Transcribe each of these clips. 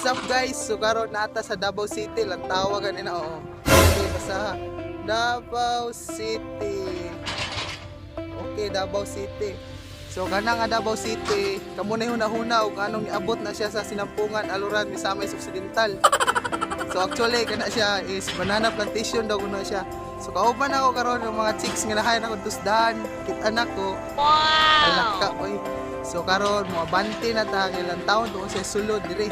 What's up, guys? So karon naa ta sa Davao City lang tawagan nila, oo. Okay, basta Davao City. Okay, Davao City. So kana nga Davao City, kamo na huna-huna og anong niabot na siya sa Sinampungan, Aluran, Misamis Occidental. So actually kana siya is banana plantation daw kuno siya. So kauban ako karon ng mga chicks nga nahayan ako tusdahan, kita nako. Wow. Alak ka oy. So karon mo abante na ta kay taon doon sa sulod dire.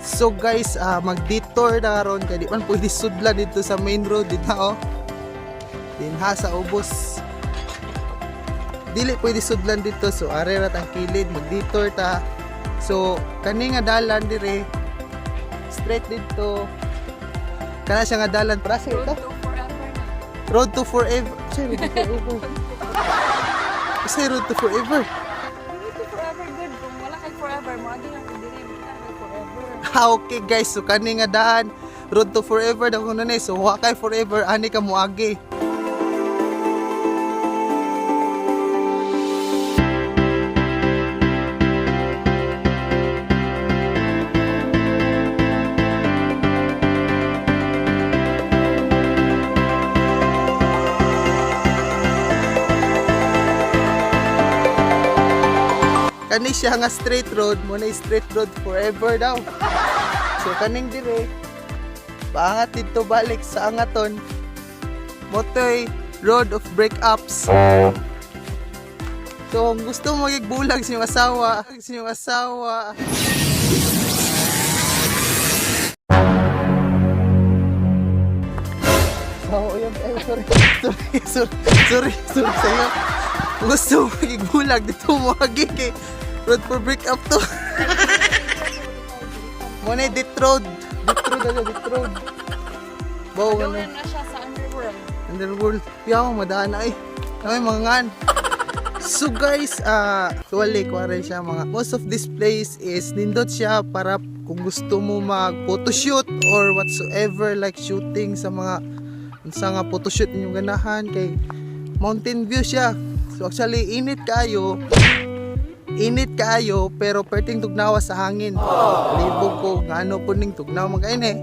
So guys, mag-detour na karon kay di man pwede sudlan dito sa main road dito, oh. Dinha sa ubos. Dili pwede sudlan dito, so are ra tang kilid, mag-detour ta. So kani nga dalan dire, straight dito. Kana siya nga dalan para sa Road ito. to forever na. Road to forever. Say road to forever. Say road to forever. Road to forever good. Kung wala kay forever, moagi lang ko diri, makita kay forever. Ah, okay guys, so kani nga daan road to forever daw kuno ni. So wa kay forever ani ka moagi. Kani siya nga straight road mo na straight road forever daw. So kaning dire paangat dito balik sa angaton motoy road of breakups. So kung gusto mo magigbulag sa inyong asawa, sa inyong asawa. So, yun, eh, sorry, sorry, sorry, sorry, sorry sa'yo. Kung gusto mo magigbulag, dito mo kay road for breakup to. Muna det road. Det road ano, det road. Bow, ano. Doon na siya sa underworld. Underworld. Piya ako, madaan na eh. Kami mga ngan. So guys, actually, kuha rin siya mga, most of this place is nindot siya para kung gusto mo mag photoshoot or whatsoever, like shooting sa mga unsa nga photoshoot inyong ganahan kay mountain view siya. So actually init kaayo. Init kaayo pero perting tugnawa sa hangin. Libog ko ngano po ning tugnaw man kaayo eh.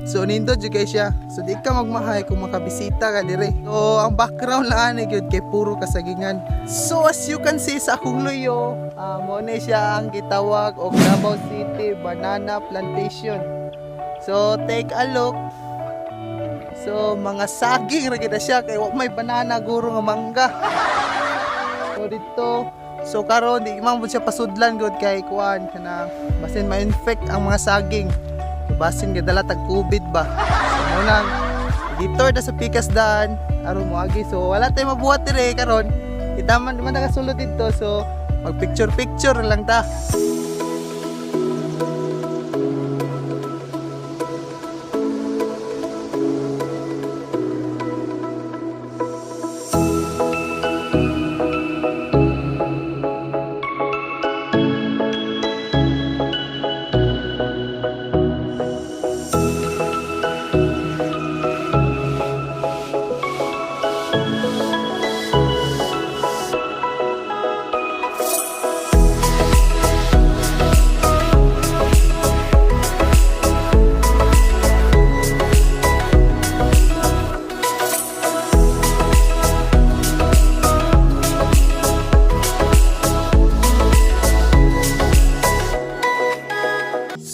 So nindot jud kay siya. So di ka magmahay kung makabisita ka dire. So ang background lang ani gyud kay puro kasagingan. So as you can see sa akong luyo, mo ni siya ang gitawag og Davao City Banana Plantation. So take a look. So mga saging ra gid na siya kay wa may banana guro nga mangga. So dito, so karon di man pud siya pasudlan gud kay kuan kana basin ma-infect ang mga saging. Basin gadala tag COVID ba. So mo nang detour na sa pikas daan aron moagi. So wala tay mabuhat dire karon. Kita man man nakasulod dito, so mag picture picture lang ta.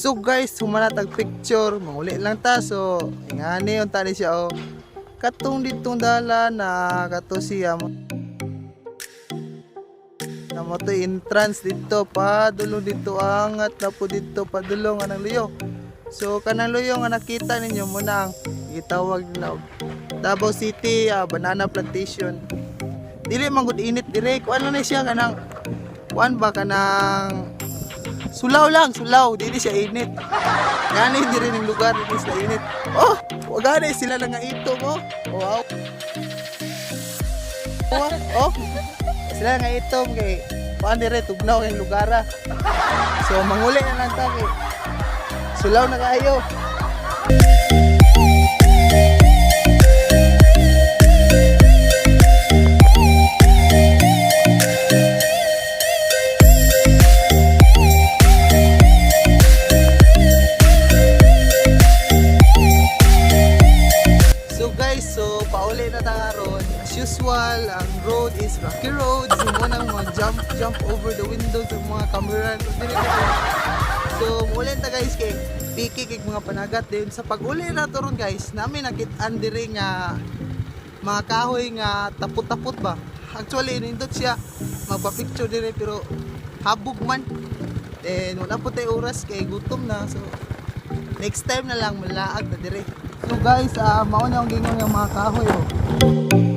So guys, humana tag picture, manguli lang ta. So, ingani yung tani siya oh. Katong ditong dala na kato siya mo. Na mo to entrance dito padulong dito angat na po dito padulong anang luyo. So kanang luyo nga nakita ninyo mo na ang gitawag na og Davao City Banana Plantation. Dili man gud init dire, kuan lang na siya kanang kuan ba kanang sulaw lang, sulaw. Dili siya init. Gani diri ning lugar dili sila init. Oh, wa gani sila lang nga ito mo. Wow. Oh, oh. Sila nga itom kay Kuan dire, tugnaw yung lugar ah. So manguli na lang ta kay sulaw na kaayo. So guys, so pauli na ta karon. As usual, ang road is rocky road. So mao nang mga jump jump over the window sa mga camera. So muli ta guys kay piki kay mga panagat din. Sa pag-uli na to ron guys, namin nakit-an diri nga mga kahoy nga tapot-tapot ba. Actually, nindot siya magpa-picture dire pero habog man. Then wala po tayo oras kay gutom na. So next time na lang malaag na dire. So guys, mao na ang gingon ng mga kahoy oh.